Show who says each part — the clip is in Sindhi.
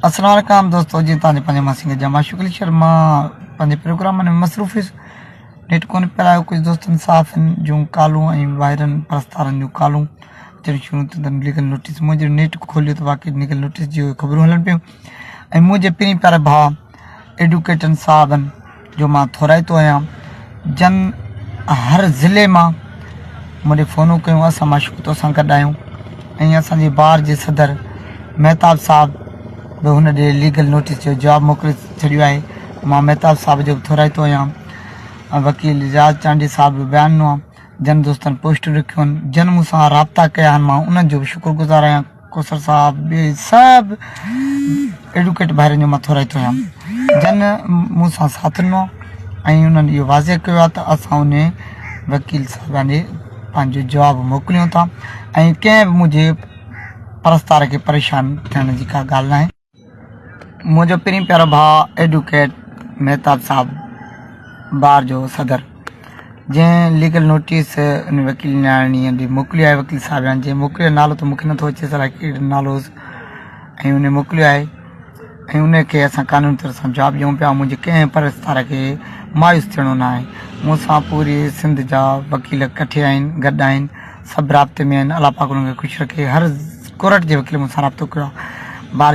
Speaker 1: السلام عليڪم دوستو جي تان جي پنهنجي مان سنگھ جا معشوق علي شرما پنهنجي پروگرام ۾ مصروف هيس نيٽ ڪونه پيا ڪجهه دوستن صحافين جون ڪالون ۽ ڀائرن پرستارن جون ڪالون اچڻ شروع ٿيون ته ليگل نوٽيس مون جڏهن نيٽ کوليو ته واقعي ليگل نوٽيس جون خبرون هلن پيون ۽ منهنجي پرين پياري ڀاء ايڊوڪيٽن صاحبن جو مان ٿورائتو آهيان جن هر ضلعي مان مون ڏي فونون ڪيون اسان معشوق تو سان گڏ آهيون ۽ اسان جي بار جي صدر مهتاب صاحب به هن ڏي ليگل نوٽيس جو جواب موڪلي ڇڏيو آهي مان مهتاب صاحب جو به ٿورائتو آهيان ۽ وڪيل رياض چانڊيي صاحب به بيان ڏنو آهي جن دوستن پوسٽون رکيون آهن جن مون سان رابطا ڪيا آهن مان انهن جو به شڪر گذار آهيان ڪوثر صاحب ٻي سڀ ايڊوڪيٽ ڀائرن جو مان ٿورائتو آهيان جن مون سان ساٿ ڏنو ۽ انهن اهو واضح ڪيو آهي ته اسان ان وڪيل صاحبان ڏي پنهنجو جواب موڪليون ٿا ۽ ڪنهن به منهنجي پرستار کي پريشان ٿيڻ جي ڪا ڳالهه ناهي. منهنجو پرين پيارو ڀاء ايڊوڪيٽ مهتاب صاحب بار جو صدر جنهن ليگل نوٽيس ان وڪيل نياڻي ڏي موڪليو آهي وڪيل صاحب جنهن موڪليو نالو ته مونکي نٿو اچي الائي ڪهڙو نالو هوس ۽ ان موڪليو آهي ۽ ان کي اسان قانوني طور سان جواب ڏيون پيا منهنجي ڪنهن پرستار کي مايوس ٿيڻو نه آهي مون سان پوري سنڌ جا وڪيل ڪٺي آهن گڏ آهن سڀ رابطي ۾ آهن الله پاڪ انهن کي خوش رکي هر ڪورٽ جي وڪيل مون سان رابطو ڪيو آهي بار.